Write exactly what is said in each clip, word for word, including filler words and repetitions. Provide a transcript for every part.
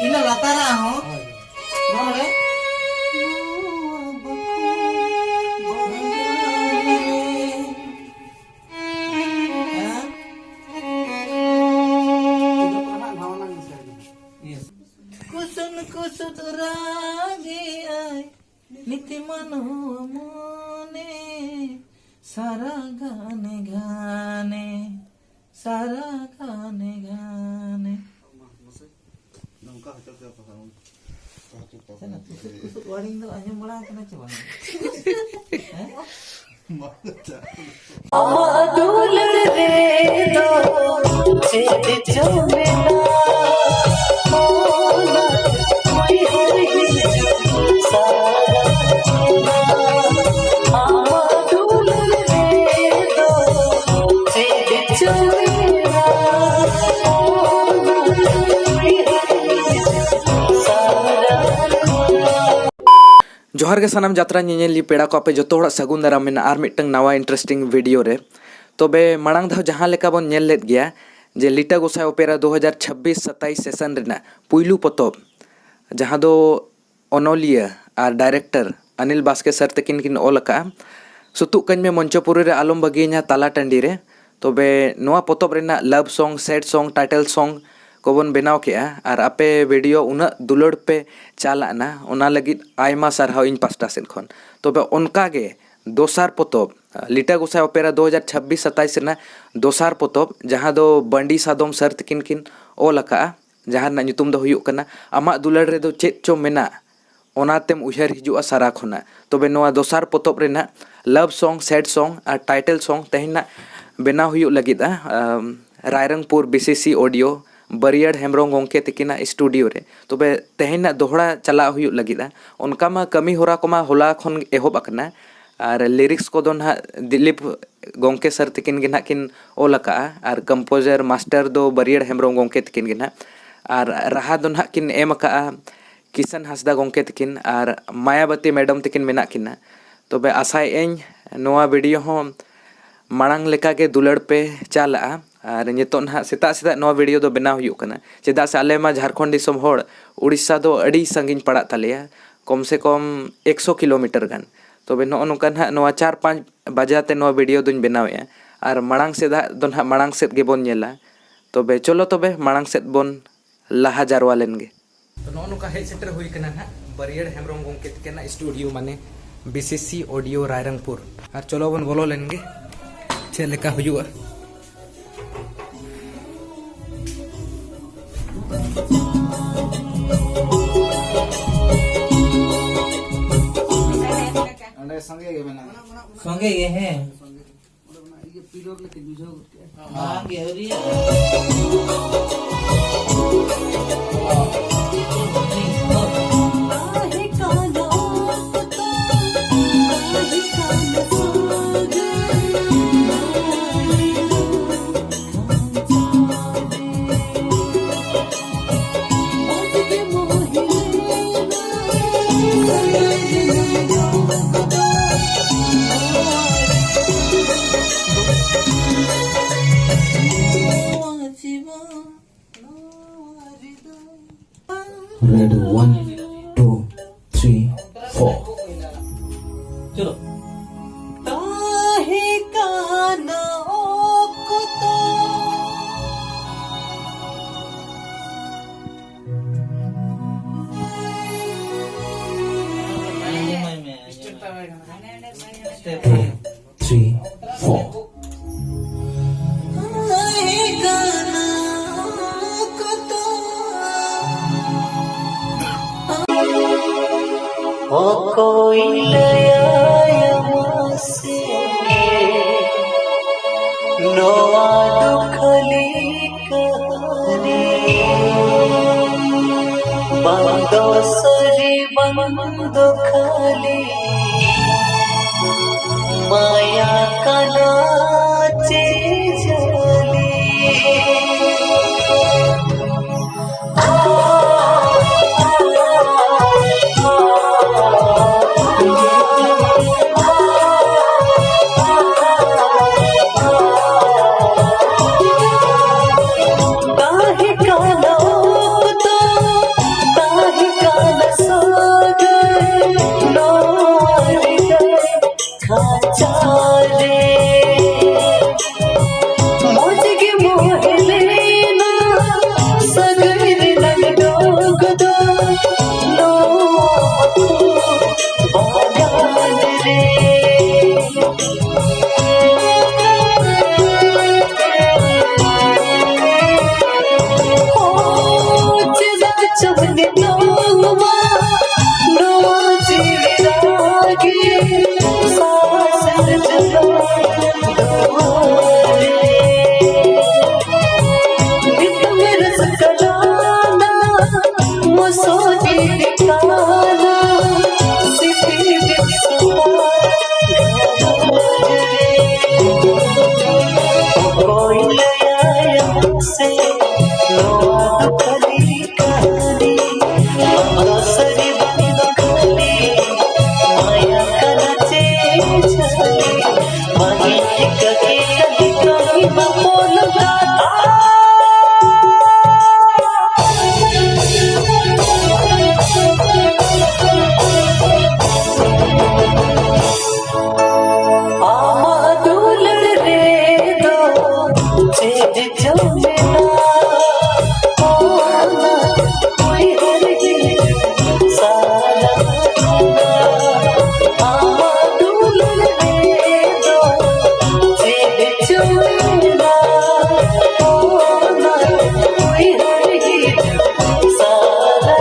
ᱤᱱᱟᱹ ᱞᱟᱛᱟᱨᱟᱜ ᱦᱚᱸ᱾ ᱱᱚᱰᱮ᱾ ᱦᱮᱸ? ᱠᱩᱥᱩᱱ ᱠᱩᱥᱩᱱ ᱨᱟᱜᱮ ᱟᱭ᱾ ᱱᱤᱛᱤ ᱢᱟᱱᱣᱟ ᱢᱚᱱᱮ ᱥᱟᱨᱟ ᱜᱟᱱᱮ ᱜᱟᱱᱮ, ᱥᱟᱨᱟ ᱜᱟᱱᱮ ᱜᱟᱱᱮ᱾ ᱱᱚᱝᱠᱟ ᱦᱚᱪᱚ ᱠᱮᱭᱟ ᱠᱚ ᱥᱟᱨᱚᱱ᱾ ᱥᱟᱱᱟ ᱠᱩᱥᱩᱫ ᱠᱩᱥᱩᱫ ᱣᱟᱲᱤᱝ ᱫᱚ ᱟᱸᱡᱚᱢ ᱵᱟᱲᱟ ᱟᱠᱟᱱᱟ ᱪᱮ ᱵᱟᱝ? ᱦᱮᱸ? ᱟᱢᱟᱜ ᱫᱩᱞᱟᱹᱲ ᱨᱮᱫᱚ ᱪᱮᱫ ᱪᱚ ᱢᱮᱱᱟᱜ, ᱚᱱᱟ ᱩᱭᱦᱟᱹᱨ ᱦᱤᱡᱩᱜ ᱥᱟᱨᱟ ᱪᱮᱱᱟ᱾ ᱟᱢᱟᱜ ᱫᱩᱞᱟᱹᱲ ᱨᱮᱫᱚ ᱪᱮᱫ ᱪᱚ ᱢᱮᱱᱟᱜ, ᱚᱱᱟ ᱩᱭᱦᱟᱹᱨ ᱦᱤᱡᱩᱜ ᱥᱟᱨᱟ ᱪᱮᱱᱟ᱾ ᱡᱚᱦᱟᱨ ᱜᱮ ᱥᱟᱱᱟᱢ ᱡᱟᱛᱨᱟ ᱧᱮᱧᱮᱞᱤᱭᱟᱹ ᱯᱮᱲᱟ ᱠᱚ, ᱟᱯᱮ ᱡᱚᱛᱚ ᱦᱚᱲᱟᱜ ᱥᱟᱹᱜᱩᱱ ᱫᱟᱨᱟᱢ ᱢᱮᱱᱟᱜᱼᱟ ᱟᱨ ᱢᱤᱫᱴᱟᱝ ᱱᱟᱣᱟ interesting video ᱨᱮ᱾ ᱛᱚᱵᱮ ᱢᱟᱲᱟᱝ ᱫᱷᱟᱣ ᱡᱟᱦᱟᱸ ᱞᱮᱠᱟ ᱵᱚᱱ ᱧᱮᱞ ᱞᱮᱫ ᱜᱮᱭᱟ ᱡᱮ ᱞᱤᱴᱟᱹ ᱜᱚᱸᱥᱟᱭ ᱚᱯᱮᱨᱟ ᱫᱩ ᱦᱟᱡᱟᱨ ᱪᱷᱟᱵᱵᱤᱥ ᱥᱟᱛᱟᱭᱤᱥ ᱥᱮᱥᱚᱱ ᱨᱮᱱᱟᱜ ᱯᱩᱭᱞᱩ ᱯᱚᱛᱚᱵ, ᱡᱟᱦᱟᱸ ᱫᱚ ᱚᱱᱚᱞᱤᱭᱟᱹ ᱟᱨ director ᱟᱱᱤᱞ ᱵᱟᱥᱠᱮ ᱥᱟᱨ ᱛᱟᱹᱠᱤᱱ ᱠᱤᱱ ᱚᱞ ᱟᱠᱟᱫᱼᱟ, ᱥᱩᱛᱩᱜ ᱠᱟᱹᱧ ᱢᱮ ᱢᱚᱧᱪᱚᱯᱩᱨᱤ ᱨᱮ ᱟᱞᱚᱢ ᱵᱟᱹᱜᱤᱭᱟᱹᱧᱟ ᱛᱟᱞᱟ ᱴᱟᱺᱰᱤ ᱨᱮ᱾ ᱛᱚᱵᱮ ᱱᱚᱣᱟ ᱯᱚᱛᱚᱵ ᱨᱮᱱᱟᱜ love song, sad song, title song ᱠᱚᱵᱚᱱ ᱵᱮᱱᱟᱣ ᱠᱮᱜᱼᱟ ᱟᱨ ᱟᱯᱮ video ᱩᱱᱟᱹᱜ ᱫᱩᱞᱟᱹᱲ ᱯᱮ ᱪᱟᱞ ᱟᱜᱼᱱᱟ, ᱚᱱᱟ ᱞᱟᱹᱜᱤᱫ ᱟᱭᱢᱟ ᱥᱟᱨᱦᱟᱣ ᱤᱧ ᱯᱟᱥᱴᱟ ᱥᱮᱫ ᱠᱷᱚᱱ᱾ ᱛᱚᱵᱮ ᱚᱱᱠᱟ ᱜᱮ ᱫᱚᱥᱟᱨ ᱯᱚᱛᱚᱵ, ᱞᱤᱴᱟᱹ ᱜᱚᱸᱥᱟᱭ ᱚᱯᱮᱨᱟ ᱫᱩ ᱦᱟᱡᱟᱨ ᱪᱷᱟᱵᱵᱤᱥ ᱥᱟᱛᱟᱭᱤᱥ ᱨᱮᱱᱟᱜ ᱫᱚᱥᱟᱨ ᱯᱚᱛᱚᱵ, ᱡᱟᱦᱟᱸ ᱫᱚ ᱵᱟᱺᱰᱤ ᱥᱟᱫᱚᱢ ᱥᱟᱨ ᱛᱟᱹᱠᱤᱱ ᱠᱤᱱ ᱚᱞ ᱟᱠᱟᱫᱼᱟ, ᱡᱟᱦᱟᱸ ᱨᱮᱱᱟᱜ ᱧᱩᱛᱩᱢ ᱫᱚ ᱦᱩᱭᱩᱜ ᱠᱟᱱᱟ ᱟᱢᱟᱜ ᱫᱩᱞᱟᱹᱲ ᱨᱮᱫᱚ ᱪᱮᱫ ᱪᱚ ᱢᱮᱱᱟᱜ, ᱚᱱᱟᱛᱮᱢ ᱩᱭᱦᱟᱹᱨ ᱦᱤᱡᱩᱜᱼᱟ ᱥᱟᱨᱟ ᱠᱷᱚᱱᱟᱜ᱾ ᱛᱚᱵᱮ ᱱᱚᱣᱟ ᱫᱚᱥᱟᱨ ᱯᱚᱛᱚᱵ ᱨᱮᱱᱟᱜ love song, sad song ᱟᱨ title song ᱛᱮᱦᱮᱧ ᱱᱟᱜ ᱵᱮᱱᱟᱣ ᱦᱩᱭᱩᱜ ᱞᱟᱹᱜᱤᱫᱼᱟ, ᱟᱢ, Rairangpur B C C audio, ᱵᱟᱹᱨᱤᱭᱟᱹᱲ Hembrom ᱜᱚᱢᱠᱮ ᱛᱟᱹᱠᱤᱱᱟᱜ studio ᱨᱮ᱾ ᱛᱚᱵᱮ ᱛᱮᱦᱮᱧ ᱱᱟᱜ ᱫᱚᱦᱲᱟ ᱪᱟᱞᱟᱜ ᱦᱩᱭᱩᱜ ᱞᱟᱹᱜᱤᱫᱼᱟ᱾ ᱚᱱᱠᱟ ᱢᱟ ᱠᱟᱹᱢᱤ ᱦᱚᱨᱟ ᱠᱚᱢᱟ ᱦᱚᱞᱟ ᱠᱷᱚᱱ ᱮᱦᱚᱵ ᱟᱠᱟᱱᱟ, ᱟᱨ lyrics ᱠᱚᱫᱚ ᱱᱟᱦᱟᱜ ᱫᱤᱞᱤᱯ ᱜᱚᱢᱠᱮ ᱥᱟᱨ ᱛᱟᱹᱠᱤᱱ ᱜᱮ ᱱᱟᱦᱟᱜ ᱠᱤᱱ ᱚᱞ ᱟᱠᱟᱫᱼᱟ, ᱟᱨ composer master ᱫᱚ ᱵᱟᱹᱨᱤᱭᱟᱹᱲ ᱦᱮᱢᱵᱨᱚᱢ ᱜᱚᱢᱠᱮ ᱛᱟᱹᱠᱤᱱ ᱜᱮ ᱱᱟᱦᱟᱜ, ᱟᱨ ᱨᱟᱦᱟ ᱫᱚ ᱱᱟᱦᱟᱜ ᱠᱤᱱ ᱮᱢ ᱟᱠᱟᱫᱼᱟ ᱠᱤᱥᱟᱱ ᱦᱟᱸᱥᱫᱟ ᱜᱚᱢᱠᱮ ᱛᱟᱹᱠᱤᱱ ᱟᱨ ᱢᱟᱭᱟᱵᱚᱛᱤ madam ᱛᱟᱹᱠᱤᱱ ᱢᱮᱱᱟᱜ ᱠᱤᱱᱟ᱾ ᱛᱚᱵᱮ ᱟᱥᱟᱭᱮᱫ ᱟᱹᱧ ᱱᱚᱣᱟ video ᱦᱚᱸ ᱢᱟᱲᱟᱝ ᱞᱮᱠᱟᱜᱮ ᱫᱩᱞᱟᱹᱲ ᱯᱮ ᱪᱟᱞᱟᱜᱼᱟ᱾ ᱟᱨ ᱱᱤᱛᱚᱜ ᱱᱟᱦᱟᱜ ᱥᱮᱛᱟᱜ ᱥᱮᱛᱟᱜ ᱱᱚᱣᱟ ᱵᱷᱤᱰᱤᱭᱳ ᱫᱚ ᱵᱮᱱᱟᱣ ᱦᱩᱭᱩᱜ ᱠᱟᱱᱟ, ᱪᱮᱫᱟᱜ ᱥᱮ ᱟᱞᱮ ᱢᱟ ᱡᱷᱟᱲᱠᱷᱚᱸᱰ ᱫᱤᱥᱚᱢ ᱦᱚᱲ, ᱩᱲᱤᱥᱥᱟ ᱫᱚ ᱟᱹᱰᱤ ᱥᱟᱺᱜᱤᱧ ᱯᱟᱲᱟᱜ ᱛᱟᱞᱮᱭᱟ, ᱠᱚᱢ ᱥᱮ ᱠᱚᱢ ᱮᱠᱥᱚ ᱠᱤᱞᱳᱢᱤᱴᱟᱨ ᱜᱟᱱ᱾ ᱛᱚᱵᱮ ᱱᱚᱜᱼᱚ ᱱᱚᱝᱠᱟ ᱱᱟᱦᱟᱜ ᱱᱚᱣᱟ ᱪᱟᱨ ᱯᱟᱸᱪ ᱵᱟᱡᱟ ᱛᱮ ᱱᱚᱣᱟ ᱵᱷᱤᱰᱤᱭᱳ ᱫᱚᱧ ᱵᱮᱱᱟᱣᱮᱫᱼᱟ᱾ ᱟᱨ ᱢᱟᱲᱟᱝ ᱥᱮᱫᱟᱜ ᱫᱚ ᱱᱟᱦᱟᱜ ᱢᱟᱲᱟᱝ ᱥᱮᱫ ᱜᱮᱵᱚᱱ ᱧᱮᱞᱟ᱾ ᱛᱚᱵᱮ ᱪᱚᱞᱚ ᱛᱚᱵᱮ ᱢᱟᱲᱟᱝ ᱥᱮᱫ ᱵᱚᱱ ᱞᱟᱦᱟ ᱡᱟᱨᱣᱟ ᱞᱮᱱ ᱜᱮ᱾ ᱛᱚ ᱱᱚᱜᱼᱚ ᱱᱚᱝᱠᱟ ᱦᱮᱡ ᱥᱮᱴᱮᱨ ᱦᱩᱭ ᱠᱟᱱᱟ ᱱᱟᱦᱟᱜ ᱵᱟᱹᱨᱭᱟᱹᱲ ᱦᱮᱢᱵᱨᱚᱢ ᱜᱚᱢᱠᱮ ᱛᱤᱠᱤᱱᱟᱜ ᱥᱴᱩᱰᱤᱭᱳ, ᱢᱟᱱᱮ ᱵᱤ ᱥᱤ ᱥᱤ ᱚᱰᱤᱭᱳ ᱨᱟᱭᱨᱚᱝᱯᱩᱨ᱾ ᱟᱨ ᱪᱚᱞᱚ ᱵᱚᱱ ᱵᱚᱞᱚ ᱞᱮᱱ ᱜᱮ, ᱪᱮᱫ ᱞᱮᱠᱟ ᱦᱩᱭᱩᱜᱼᱟ᱾ ᱚᱸᱰᱮ ᱥᱚᱸᱜᱮ ᱜᱮ ᱢᱮᱱᱟᱜᱼᱟ᱾ ᱥᱚᱸᱜᱮ ᱜᱮ, ᱦᱮᱸ᱾ ᱚᱸᱰᱮ ᱚᱱᱟ ᱤᱭᱟᱹ ᱯᱤᱞᱚᱨ ᱞᱮᱠᱟᱧ ᱵᱩᱡᱷᱟᱹᱣ ᱜᱚᱫ ᱠᱮᱫᱼᱟ᱾ ᱵᱟᱝ ᱜᱮ, ᱟᱹᱣᱨᱤᱭᱟ᱾ Ready, one, two, three, four. ᱪᱚᱞᱚ᱾ ᱛᱟᱦᱮᱸ ᱠᱟᱱᱟ ᱚᱠᱛᱚ᱾ ᱟᱸᱡᱚᱢᱟᱭ ᱢᱮ, ᱟᱸᱡᱚᱢᱟᱭ ᱢᱮ᱾ Step. Two, three, four. ᱚᱠᱚᱭ ᱞᱟᱹᱭᱟᱭᱟ ᱢᱟᱥᱮ ᱱᱚᱣᱟ ᱫᱚ ᱠᱷᱟᱹᱞᱤ ᱠᱟᱹᱦᱱᱤ? ᱵᱟᱝ ᱫᱚ ᱥᱟᱹᱨᱤ, ᱵᱟᱝ ᱫᱚ ᱠᱷᱟᱹᱞᱤ ᱢᱟᱭᱟ ᱠᱟᱱᱟ ᱪᱮ ᱡᱟᱹᱞᱤ? ᱱᱤᱛᱚᱜ ᱢᱟ ᱱᱚᱣᱟ ᱡᱤᱣᱤ ᱨᱟᱜᱮ ᱥᱟᱥᱮᱛ ᱡᱚᱱᱚᱢ ᱫᱩᱣᱟᱹᱨ ᱨᱮ᱾ ᱱᱤᱛᱚᱜ ᱨᱟᱹᱥᱠᱟᱹ ᱰᱟᱸᱰᱟ ᱢᱚᱥᱚᱡ ᱤᱫᱤ ᱠᱟᱱᱟ ᱥᱤᱯᱤ ᱵᱤᱱ ᱥᱚᱣᱟ ᱜᱷᱟᱨᱚᱸᱡᱽ ᱨᱮ᱾ ᱚᱠᱚᱭ ᱞᱟᱹᱭᱟᱭᱟ ᱥᱮ ᱱᱚᱣᱟ ᱫᱚ ᱠᱷᱟᱹᱞᱤ ᱠᱟᱹᱦᱱᱤ, ᱟᱢ ᱫᱚ ᱥᱟᱹᱨᱤ ᱵᱟᱝ ᱫᱚ ᱠᱷᱟᱹᱞᱤ ᱢᱟᱭᱟ ᱠᱟᱱᱟ ᱪᱮ ᱡᱷᱟᱹᱞᱤ? ᱢᱟᱹᱱᱢᱤ ᱞᱮᱠᱟ ᱜᱮ ᱠᱟᱹᱢᱤ ᱠᱟᱹᱢᱤ ᱵᱟᱵᱚᱱ ᱠᱟᱛᱷᱟ᱾ ᱟᱢᱟᱜ ᱫᱩᱞᱟᱹᱲ ᱨᱮᱫᱚ ᱪᱮᱫ ᱪᱚ ᱢᱮᱱᱟᱜ, ᱚᱱᱟ ᱩᱭᱦᱟᱹᱨ ᱜᱮ ᱥᱟᱱᱟ᱾ ᱟᱢᱟᱜ ᱫᱩᱞᱟᱹᱲ ᱨᱮᱫᱚ ᱪᱮᱫ ᱪᱚ ᱢᱮᱱᱟᱜ, ᱚᱱᱟ ᱩᱭᱦᱟᱹᱨ ᱜᱮ ᱥᱟᱱᱟ᱾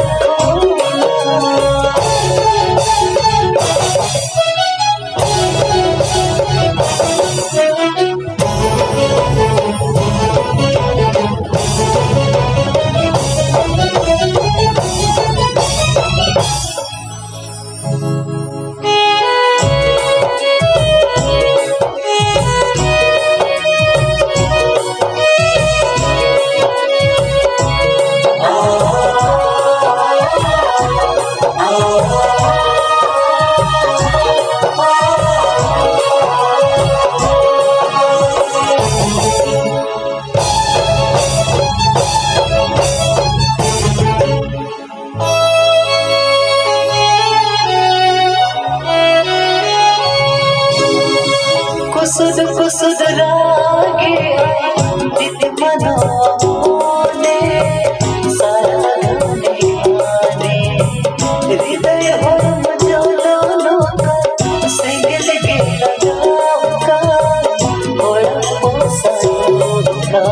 ᱠᱩᱥᱩᱫ ᱠᱩᱥᱩᱫ ᱨᱟᱜᱮ ᱟᱭ ᱡᱤᱛ ᱢᱟᱱᱚ ᱢᱚᱱᱮ ᱥᱟᱨᱟ ᱜᱷᱟᱱᱮ ᱜᱷᱟᱱᱮ᱾ ᱦᱨᱤᱫᱚᱭ ᱦᱚᱲᱢᱚ ᱡᱚᱞᱚ ᱱᱚᱝᱠᱟ ᱥᱮᱸᱜᱮᱞ ᱜᱮ ᱞᱟᱜᱟᱣ ᱠᱟᱱ ᱦᱚᱲᱢᱚ ᱥᱟᱭᱚ ᱠᱟᱱ᱾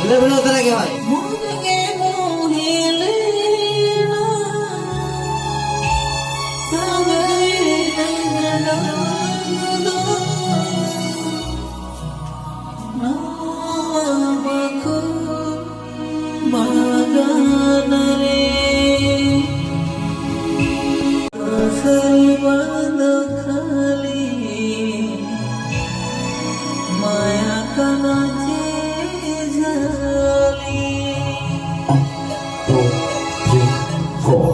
ᱵᱤᱞᱟᱹᱣ ᱵᱤᱞᱟᱹᱣ ᱫᱷᱟᱨᱟ ᱜᱮ ᱦᱳᱭ᱾ ᱢᱩᱸ ᱜᱮ ᱢᱩᱦᱤᱞᱮᱱᱟ, ᱥᱟᱹᱜᱟᱹᱭ ᱨᱮᱱᱟᱜ ᱫᱚ ᱱᱚᱣᱟ ᱵᱟᱠᱷᱳᱞ ᱵᱟᱜᱟᱱ ᱨᱮ᱾ ᱟᱥᱚᱞ ᱵᱟᱝ ᱫᱚ ᱠᱷᱟᱹᱞᱤ ᱢᱟᱭᱟ ᱠᱟᱱᱟ ᱪᱮ ᱡᱷᱟᱹᱞᱤ? Two, three, four.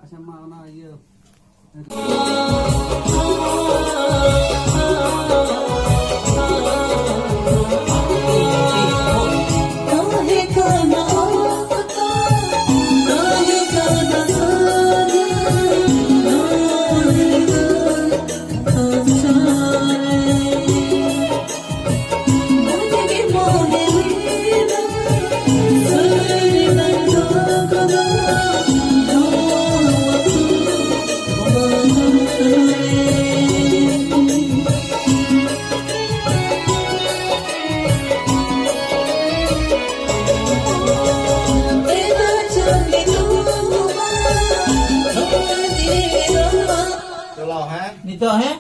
ᱟᱪᱪᱷᱟ, ᱢᱟ ᱚᱱᱟ ᱤᱭᱟᱹ ᱪᱟᱞᱟᱣ, ᱦᱮᱸ? ᱱᱤᱛᱚᱜ, ᱦᱮᱸ?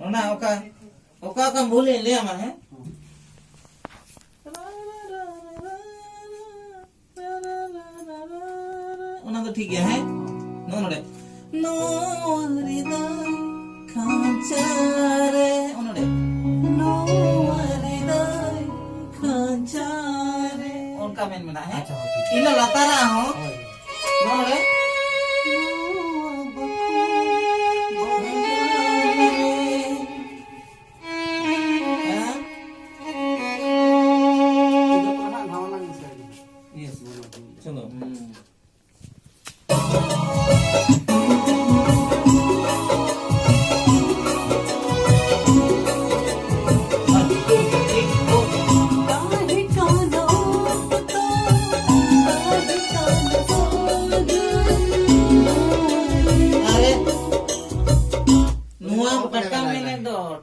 ᱚᱱᱟ ᱚᱠᱟ, ᱚᱠᱟ ᱚᱠᱟ ᱵᱷᱩᱞ ᱤᱧ ᱞᱟᱹᱭ ᱟᱢᱟ, ᱦᱮᱸ? ᱚᱱᱟ ᱫᱚ ᱴᱷᱤᱠ ᱜᱮᱭᱟ, ᱦᱮᱸ? ᱱᱚᱜᱼᱚ ᱱᱚᱰᱮ᱾ ᱱᱚᱣᱟ ᱦᱨᱤᱫᱚᱭ ᱠᱷᱟᱧᱪᱟ ᱨᱮ, ᱚᱱᱟ ᱱᱚᱰᱮ᱾ ᱱᱚᱣᱟ ᱦᱨᱤᱫᱚᱭ ᱠᱷᱟᱧᱪᱟ ᱨᱮ᱾ ᱚᱱᱠᱟ ᱢᱮᱱ ᱢᱮᱱᱟᱜᱼᱟ, ᱦᱮᱸ? ᱟᱪᱪᱷᱟ, ᱦᱳᱭ, ᱴᱷᱤᱠ᱾ ᱤᱱᱟᱹ ᱞᱟᱛᱟᱨᱟᱜ ᱦᱚᱸ, ᱦᱳᱭ᱾ ᱱᱚᱜᱼᱚ ᱱᱚᱰᱮ᱾ ᱱᱚᱣᱟ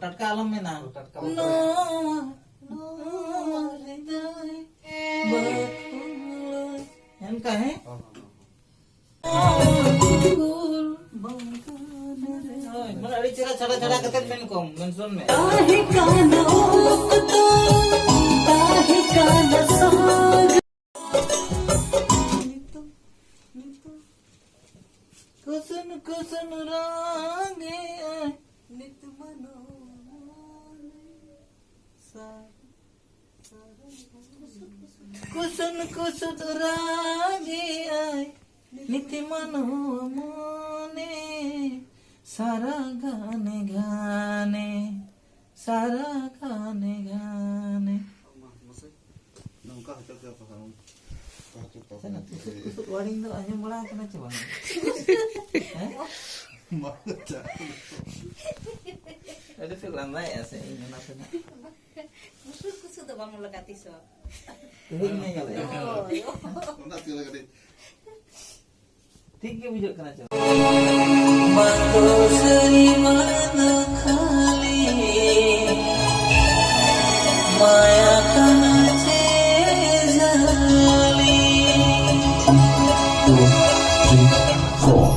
ᱴᱟᱴᱠᱟ ᱟᱞᱚᱢ ᱢᱮᱱᱟ᱾ ᱴᱟᱴᱠᱟ ᱵᱟᱝ ᱱᱚᱣᱟ, ᱱᱚᱣᱟ ᱨᱮᱫᱚᱭ ᱵᱟᱹᱯᱞᱟᱹᱭ᱾ ᱚᱱᱠᱟ, ᱦᱮᱸ? ᱦᱚᱸ, ᱦᱚᱸ, ᱦᱚᱸ᱾ ᱦᱳᱭ, ᱢᱟᱱᱮ ᱟᱹᱰᱤ ᱪᱮᱦᱨᱟ ᱪᱷᱟᱲᱟ ᱪᱷᱟᱲᱟ ᱠᱟᱛᱮ ᱢᱮᱱ ᱠᱚᱢ, mention ᱢᱮ᱾ ᱛᱟᱦᱮᱸ ᱠᱟᱱᱟ ᱚᱠᱛᱚ, ᱛᱟᱦᱮᱸ ᱠᱟᱱᱟ ᱥᱟᱸᱜ-, ᱱᱤᱛᱚᱜ, ᱱᱤᱛᱚᱜ, ᱠᱩᱥᱩᱱ ᱠᱩᱥᱩᱱ ᱨᱟᱜᱮᱜᱼᱟᱭ, ᱱᱤᱛ ᱢᱟᱱᱚ ᱢᱚᱱᱮ᱾ ᱥᱟ-, ᱠᱩᱥᱩᱱ ᱠᱩᱥᱩᱱ ᱨᱟᱜᱮᱜᱼᱟᱭ, ᱱᱤᱛ ᱢᱟᱱᱚ ᱢᱚᱱᱮ, ᱥᱟᱨᱟ ᱜᱟᱱᱮ ᱜᱟᱱᱮ, ᱥᱟᱨᱟ ᱜᱟᱱᱮ ᱜᱟᱱᱮ᱾ ᱢᱟ, ᱢᱟᱥᱮ᱾ ᱱᱚᱝᱠᱟ ᱦᱚᱪᱚ ᱠᱮᱭᱟ ᱠᱚ ᱦᱟᱸᱜ᱾ ᱥᱟᱱᱟ, ᱠᱩᱥᱩᱫ ᱠᱩᱥᱩᱫ ᱣᱟᱲᱤᱝ ᱫᱚ ᱟᱸᱡᱚᱢ ᱵᱟᱲᱟ ᱟᱠᱟᱱᱟ ᱪᱮ ᱵᱟᱝ? ᱦᱮᱸ? ᱵᱟᱝ, ᱪᱟ᱾ ᱟᱹᱰᱤ ᱯᱮ ᱞᱟᱸᱫᱟᱭᱮᱜᱼᱟ ᱥᱮ ᱤᱧ ᱚᱱᱟ ᱛᱮ ᱱᱟᱜ? ᱠᱩᱥᱩᱫ ᱠᱩᱥᱩᱫ ᱫᱚ ᱵᱟᱢ ᱞᱟᱜᱟ ᱛᱤᱥ ᱦᱚᱸ᱾ ᱛᱮᱦᱮᱧ ᱤᱧ ᱧᱮᱞᱮᱜᱼᱟ᱾ ᱦᱳᱭ᱾ ᱚᱱᱟ ᱛᱮ ᱠᱟᱹᱴᱤᱡ ᱴᱷᱤᱠ ᱜᱮ ᱵᱩᱡᱷᱟᱹᱜ ᱠᱟᱱᱟ ᱪᱮ? ᱵᱟᱝ ᱫᱚ ᱥᱟᱹᱨᱤ, ᱵᱟᱝ ᱫᱚ ᱠᱷᱟᱹᱞᱤ ᱢᱟᱭᱟ ᱠᱟᱱᱟ ᱪᱮ ᱡᱟᱹᱞᱤ? Two, three, four.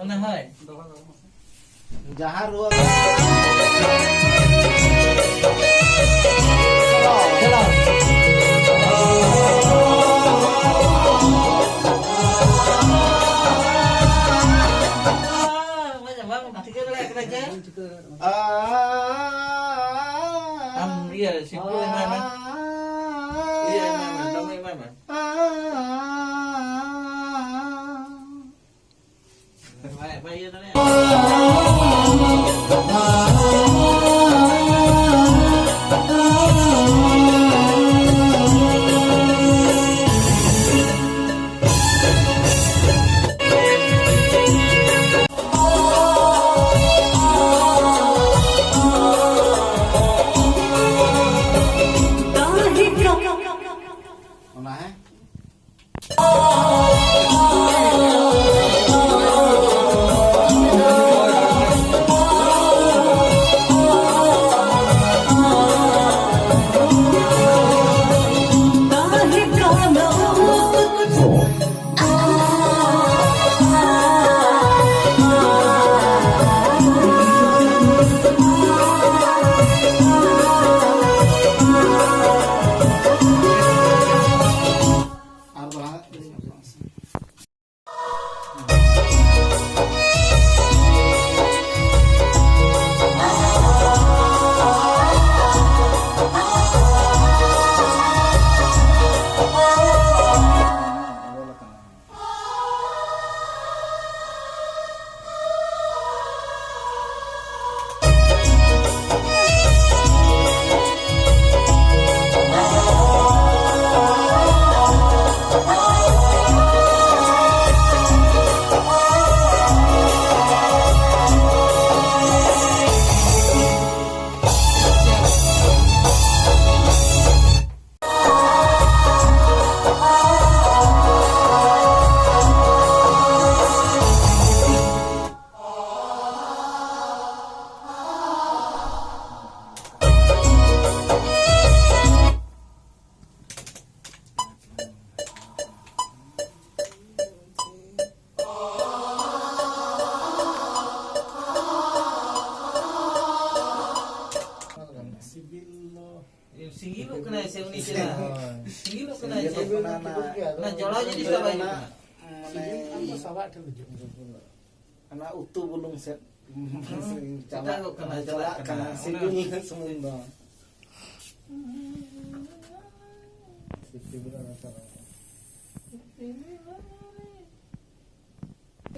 ᱚᱱᱟ ᱦᱳᱭ᱾ ᱡᱟᱦᱟᱸ ᱨᱩᱣᱟᱹ ᱪᱟᱞᱟᱣ᱾ ᱵᱟᱢ ᱴᱷᱤᱠᱟᱹ ᱫᱟᱲᱮᱭᱟᱜ ᱠᱟᱱᱟ ᱪᱮ? ᱟᱢ ᱤᱭᱟᱹ, ᱥᱤᱢᱯᱩᱞ ᱮᱢᱟᱭ ᱢᱮ᱾ ᱤᱭᱟᱹ ᱮᱢᱟᱭ ᱢᱮ, ᱫᱚᱢᱮ ᱮᱢᱟᱭ ᱢᱮ᱾ ᱚᱱᱟ ᱦᱮᱸ᱾ ᱟᱨ ᱫᱚ ᱦᱟᱸᱜ ᱥᱤᱵᱤᱞ ᱫᱚ ᱥᱤᱸᱜᱤᱞᱚᱜ ᱠᱟᱱᱟᱭ ᱥᱮ ᱩᱱᱤ ᱪᱮᱫᱟᱜ? ᱦᱳᱭ᱾ ᱥᱤᱸᱜᱤᱞᱚᱜ ᱠᱟᱱᱟᱭ ᱥᱮ? ᱥᱤᱸᱜᱤᱞᱚᱜ ᱠᱟᱱᱟ, ᱚᱱᱟ ᱡᱚᱲᱟᱣ ᱡᱤᱱᱤᱥ ᱫᱚ ᱵᱟᱭ ᱦᱩᱭᱩᱜ ᱠᱟᱱᱟ᱾ ᱢᱟᱱᱮ ᱥᱤᱵᱤᱞ ᱟᱢ ᱫᱚ ᱥᱟᱵᱟᱜ ᱴᱷᱮᱱ ᱦᱤᱡᱩᱜ ᱢᱮ᱾ ᱚᱱᱟ ᱩᱛᱩ ᱵᱩᱞᱩᱝ ᱥᱮᱫ ᱦᱩᱸ, ᱪᱟᱞᱟᱜ, ᱮᱴᱟᱜᱚᱜ ᱠᱟᱱᱟ, ᱪᱟᱞᱟᱜ ᱪᱟᱞᱟᱜ ᱠᱟᱱᱟ, ᱠᱟᱱᱟ᱾ ᱚᱱᱟ ᱥᱤᱵᱤᱞ ᱥᱩᱢᱩᱝ ᱫᱚ᱾ ᱥᱤᱵᱤᱞ ᱚᱱᱟ ᱪᱟᱞᱟᱜ ᱠᱟᱱᱟ᱾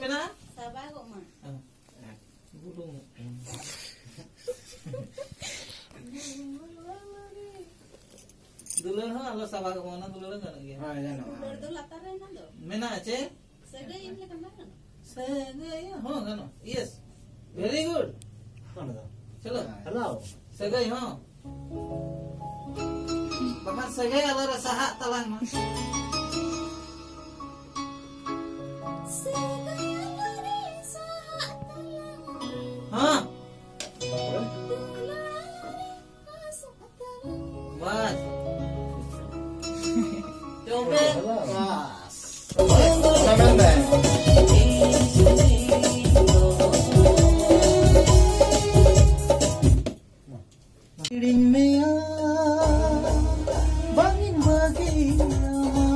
ᱢᱮᱱᱟᱜᱼᱟ? ᱪᱟᱵᱟᱜᱚᱜ ᱢᱟ᱾ ᱦᱮᱸ᱾ ᱵᱩᱞᱩᱝ᱾ ᱫᱩᱞᱟᱹᱲ ᱦᱚᱸ ᱟᱞᱚ ᱥᱟᱵᱟᱜᱚᱜ ᱢᱟ, ᱚᱱᱟ ᱫᱩᱞᱟᱹᱲ ᱦᱚᱸ ᱜᱟᱱᱚᱜ ᱜᱮᱭᱟ᱾ ᱦᱳᱭ, ᱜᱟᱱᱚᱜᱼᱟ᱾ ᱫᱩᱞᱟᱹᱲ ᱫᱚ ᱞᱟᱛᱟᱨ ᱨᱮ ᱦᱮᱱᱟᱜ ᱫᱚ᱾ ᱢᱮᱱᱟᱜᱼᱟ ᱪᱮ? ᱥᱟᱹᱜᱟᱹᱭ ᱮᱢ ᱞᱮᱠᱷᱟᱱ ᱵᱟᱝ ᱜᱟᱱᱚᱜᱼᱟ? ᱥᱟᱹᱜᱟᱹᱭ ᱦᱚᱸ ᱜᱟᱱᱚᱜᱼᱟ᱾ Yes. ᱚᱱᱟ ᱫᱚ᱾ ᱪᱚᱞᱚ᱾ ᱦᱮᱸ᱾ Hello. ᱥᱟᱹᱜᱟᱹᱭ ᱦᱚᱸ᱾ ᱵᱟᱠᱷᱟᱱ ᱥᱟᱹᱜᱟᱹᱭ ᱟᱞᱚ ᱨᱮ ᱥᱟᱦᱟᱜ ᱛᱟᱞᱟᱝ ᱢᱟ᱾ ᱦᱮᱸ᱾ ᱵᱟᱥ᱾ ᱪᱚᱵᱮ᱾ ᱵᱟᱥ᱾ ᱚᱱᱟ ᱢᱮᱱ ᱢᱮ᱾ ᱦᱤᱲᱤᱧ ᱢᱮᱭᱟ, ᱵᱟᱝᱤᱧ ᱵᱟᱹᱜᱤᱭᱟᱢᱟ᱾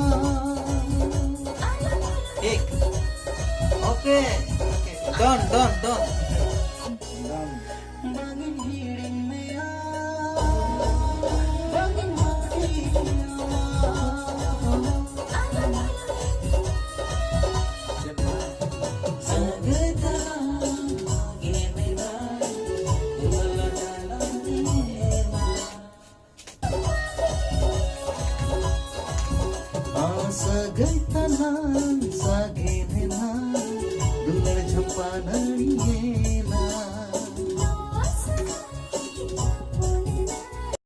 ᱴᱷᱤᱠ᱾ Okay. Okay. Done, done, done. Done. ᱵᱟᱝᱤᱧ ᱦᱤᱲᱤᱧ ᱢᱮᱭᱟ, ᱵᱟᱝᱤᱧ ᱵᱟᱹᱜᱤᱭᱟᱢᱟ᱾ ᱥᱟᱹᱜᱟᱹᱭ ᱛᱟᱞᱟᱝ ᱜᱮ ᱢᱮᱱᱟᱜ, ᱫᱩᱞᱟᱹᱲ ᱛᱟᱞᱟᱝ ᱜᱮ ᱢᱮᱱᱟᱜ᱾ ᱥᱟᱹᱜᱟᱹᱭ ᱛᱟᱞᱟᱝ ᱥᱟᱜᱮᱱ ᱮᱱᱟ, ᱫᱩᱞᱟᱹᱲ ᱡᱷᱟᱢᱯᱟ ᱱᱟᱹᱲᱤᱭᱮᱱᱟ᱾